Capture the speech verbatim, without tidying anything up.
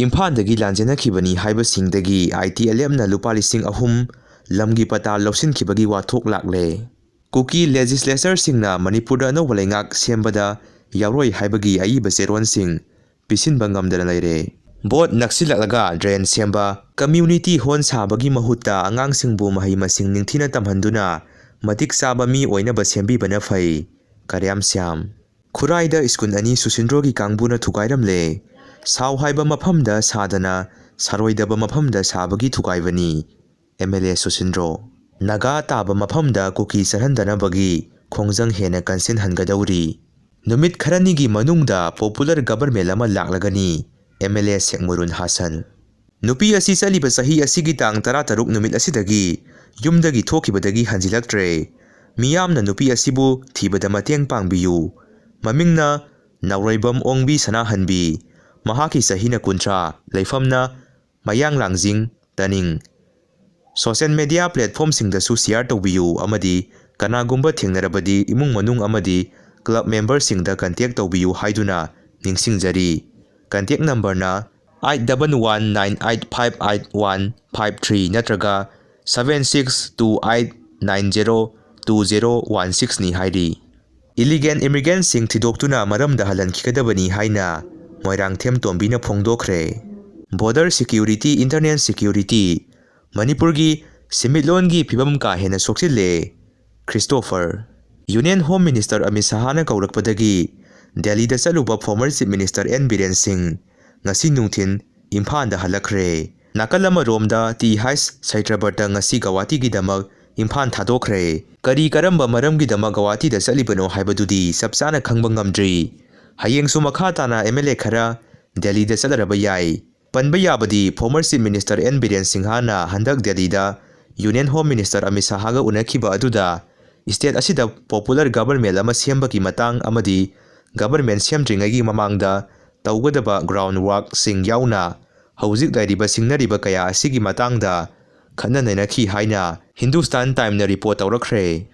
ꯏꯝꯐꯥꯜꯗꯒꯤ ꯂꯥꯟꯖꯦꯟꯅꯈꯤꯕꯅꯤ ꯍꯥꯏꯕꯁꯤꯡꯗꯒꯤ ꯑꯥꯏ T L ꯑꯦꯐꯅ ꯂꯨꯄꯥ ꯂꯤꯁꯤꯡ ꯑꯍꯨꯝ ꯂꯝꯒꯤ ꯄꯇꯥ ꯂꯧꯁꯤꯟꯈꯤꯕꯒꯤ ꯋꯥꯊꯣꯛ ꯂꯥꯛꯂꯦ꯫ ꯀꯨꯀꯤ ꯂꯦꯖꯤꯁꯂꯦꯆꯔꯁꯤꯡꯅ ꯃꯅꯤꯄꯨꯔꯗ ꯑꯅꯧꯕ ꯂꯩꯉꯥꯛ ꯁꯦꯝꯕꯗ ꯌꯥꯎꯔꯣꯏ ꯍꯥꯏꯕꯒꯤ ꯑꯏꯕ ꯆꯦꯔꯣꯜꯁꯤꯡ ꯄꯤꯁꯤꯟꯕ ꯉꯝꯗꯅ ꯂꯩꯔꯦ꯫ ꯚꯣꯠ ꯅꯛꯁꯤꯜꯂꯛꯂꯒ ꯗ꯭ꯔꯦꯟ ꯁꯦꯝꯕ, ꯀꯝꯃ꯭ꯌꯨꯅꯤꯇꯤ ꯍꯣꯜ ꯁꯥꯕꯒꯤ ꯃꯍꯨꯠꯇ ꯑꯉꯥꯡꯁꯤꯡꯕꯨ ꯃꯍꯩ ꯃꯁꯤꯡ ꯅꯤꯡꯊꯤꯅ ꯇꯝꯍꯟꯗꯨꯅ ꯃꯇꯤꯛ ꯆꯥꯕ ꯃꯤ ꯑꯣꯏꯅꯕ ꯁꯦꯝꯕꯤꯕꯅ ꯐꯩ꯫ ꯀꯔꯤꯌꯥꯝ ꯁ꯭ꯌꯥꯝ꯫ ꯈꯨꯔꯥꯏꯗ ꯁ꯭ꯀꯨꯜ ꯑꯅꯤ ꯁꯨꯁꯤꯟꯗ꯭ꯔꯣꯒꯤ ꯀꯥꯡꯕꯨꯅ ꯊꯨꯒꯥꯏꯔꯝꯂꯦ꯫ ꯁꯥꯎ ꯍꯥꯏꯕ ꯃꯐꯝꯗ ꯁꯥꯗꯅ, ꯁꯥꯔꯣꯏꯗꯕ ꯃꯐꯝꯗ ꯁꯥꯕꯒꯤ ꯊꯨꯒꯥꯏꯕꯅꯤ꯫ M L A Susindro. ꯅꯥꯒꯥ ꯇꯥꯕ ꯃꯐꯝꯗ ꯀꯨꯀꯤ ꯆꯠꯍꯟꯗꯅꯕꯒꯤ ꯈꯣꯡꯖꯪ ꯍꯦꯟꯅ ꯀꯟꯁꯤꯟꯍꯟꯒꯗꯧꯔꯤ꯫ ꯅꯨꯃꯤꯠ ꯈꯔꯅꯤꯒꯤ ꯃꯅꯨꯡꯗ ꯄꯣꯄꯨꯂꯔ ꯒꯕꯔꯃꯦꯟ ꯑꯃ ꯂꯥꯛꯂꯒꯅꯤ, ꯑꯦꯝ ꯑꯦꯜ ꯑꯦ ꯁꯦꯛꯃꯨꯔꯨꯟ ꯍꯥꯁꯟ꯫ ꯅꯨꯄꯤ ꯑꯁꯤ ꯆꯠꯂꯤꯕ ꯆꯍꯤ ꯑꯁꯤꯒꯤ ꯇꯥꯡ ꯇꯔꯥꯇꯔꯨꯛ ꯅꯨꯃꯤꯠ ꯑꯁꯤꯗꯒꯤ ꯌꯨꯝꯗꯒꯤ ꯊꯣꯛꯈꯤꯕꯗꯒꯤ ꯍꯟꯖꯤꯜꯂꯛꯇ꯭ꯔꯦ꯫ ꯃꯤꯌꯥꯝꯅ ꯅꯨꯄꯤ ꯑꯁꯤꯕꯨ ꯊꯤꯕꯗ ꯃꯇꯦꯡ ꯄꯥꯡꯕꯤꯌꯨ꯫ ꯃꯃꯤꯡꯅ ꯅꯥꯎꯔꯩꯕꯝ ꯑꯣꯡꯕꯤ ꯁꯅꯥꯍꯟꯕꯤ꯫ ꯃꯍꯥꯛꯀꯤ ꯆꯍꯤꯅ ꯀꯨꯟꯊ꯭ꯔꯥ, ꯂꯩꯐꯝꯅ ꯃꯌꯥꯡ ꯂꯥꯡꯖꯤꯡ, ꯇꯅꯤꯡ꯫ ꯁꯣꯁꯤꯌꯦꯜ ꯃꯦꯗꯤꯌꯥ ꯄ꯭ꯂꯦꯠꯐꯣꯝꯁꯤꯡꯗꯁꯨ ꯁꯤꯌꯥꯔ ꯇꯧꯕꯤꯌꯨ ꯑꯃꯗꯤ ꯀꯅꯥꯒꯨꯝꯕ ꯊꯦꯡꯅꯔꯕꯗꯤ ꯏꯃꯨꯡ ꯃꯅꯨꯡ ꯑꯃꯗꯤ ꯀ꯭ꯂꯕ ꯃꯦꯝꯕꯔꯁꯤꯡꯗ ꯀꯟꯇꯦꯛ ꯇꯧꯕꯤꯌꯨ ꯍꯥꯏꯗꯨꯅ ꯅꯤꯡꯁꯤꯡꯖꯔꯤ꯫ ꯀꯟꯇꯦꯛ ꯅꯝꯕꯔꯅ eight double one nine eight five eight one five three ꯅꯠꯇ꯭ꯔꯒ seven six two eight nine zero two zero one six ꯅꯤ ꯍꯥꯏꯔꯤ꯫ ꯏꯂꯤꯒꯦꯜ ꯏꯃꯤꯒ꯭ꯔꯦꯟꯠꯁꯤꯡ ꯊꯤꯗꯣꯛꯇꯨꯅ ꯃꯔꯝꯗ ꯍꯜꯍꯟꯈꯤꯒꯗꯕꯅꯤ ꯍꯥꯏꯅ ꯃꯣꯏꯔꯥꯡꯊꯦꯝ ꯇꯣꯝꯕꯤꯅ ꯐꯣꯡꯗꯣꯛꯈ꯭ꯔꯦ꯫ ꯕꯣꯔꯗꯔ ꯁꯦꯀ꯭ꯌꯨꯔꯤꯇꯤ, ꯏꯟꯇꯔꯅꯦꯜ ꯁꯦꯀ꯭ꯌꯨꯔꯤꯇꯤ, ꯃꯅꯤꯄꯨꯔꯒꯤ ꯁꯦꯟꯃꯤꯠꯂꯣꯟꯒꯤ ꯐꯤꯕꯝ ꯀꯥ ꯍꯦꯟꯅ ꯁꯣꯛꯆꯤꯜꯂꯦ꯫ Christopher. Union home minister Amit ꯁꯍꯥꯅ ꯀꯧꯔꯛꯄꯗꯒꯤ ꯗꯦꯜꯂꯤꯗ ꯆꯠꯂꯨꯕ former chief minister N Biren Singh ꯉꯁꯤ ꯅꯨꯡꯊꯤꯟ ꯏꯝꯐꯥꯜꯗ ꯍꯜꯂꯛꯈ꯭ꯔꯦ꯫ ꯅꯥꯀꯜ ꯑꯃꯔꯣꯝꯗ ꯇꯤ ꯍꯩꯆ ꯁꯩꯇ꯭ꯔꯕ꯭ꯔꯇ ꯉꯁꯤ ꯒꯧꯍꯥꯇꯤꯒꯤꯗꯃꯛ ꯏꯝꯐꯥꯜ ꯊꯥꯗꯣꯛꯈ꯭ꯔꯦ꯫ ꯀꯔꯤ ꯀꯔꯝꯕ ꯃꯔꯝꯒꯤꯗꯃꯛ ꯒꯧꯍꯥꯇꯤꯗ ꯆꯠꯂꯤꯕꯅꯣ ꯍꯥꯏꯕꯗꯨꯗꯤ ꯆꯞ ꯆꯥꯅ ꯈꯪꯕ ꯉꯝꯗ꯭ꯔꯤ꯫ ꯍꯌꯦꯡꯁꯨ ꯃꯈꯥ ꯇꯥꯅ ꯑꯦꯝ ꯑꯦꯜ ꯑꯦ ꯈꯔ ꯗꯦꯜꯂꯤꯗ ꯆꯠꯂꯔꯕ ꯌꯥꯏ꯫ ꯄꯟꯕ ꯌꯥꯕꯗꯤ, former chief minister N Biren ꯁꯤꯡꯍꯅ ꯍꯟꯗꯛ ꯗꯦꯜꯂꯤꯗ ꯌꯨꯅꯤꯌꯟ ꯍꯣꯝ ꯃꯤꯅꯤꯁꯇꯔ ꯑꯃꯤꯠ ꯁꯍꯥꯒ ꯎꯅꯈꯤꯕ ꯑꯗꯨꯗ ꯁ꯭ꯇꯦꯠ ꯑꯁꯤꯗ ꯄꯣꯄꯨꯂꯔ ꯒꯕꯔꯃꯦꯟ ꯑꯃ ꯁꯦꯝꯕꯒꯤ ꯃꯇꯥꯡ ꯑꯃꯗꯤ ꯒꯕꯔꯃꯦꯟ ꯁꯦꯝꯗ꯭ꯔꯤꯉꯩꯒꯤ ꯃꯃꯥꯡꯗ ꯇꯧꯒꯗꯕ ꯒ꯭ꯔꯥꯎꯟ ꯋꯥꯔꯛꯁꯤꯡ ꯌꯥꯎꯅ ꯍꯧꯖꯤꯛ ꯂꯩꯔꯤꯕ ꯁꯤꯡꯅꯔꯤꯕ ꯀꯌꯥ ꯑꯁꯤꯒꯤ ꯃꯇꯥꯡꯗ ꯈꯟꯅ ꯅꯩꯅꯈꯤ ꯍꯥꯏꯅ ꯍꯤꯟꯗꯨꯁꯇꯥꯟ ꯇꯥꯏꯝꯅ ꯔꯤꯄꯣꯔꯠ ꯇꯧꯔꯛꯈ꯭ꯔꯦ꯫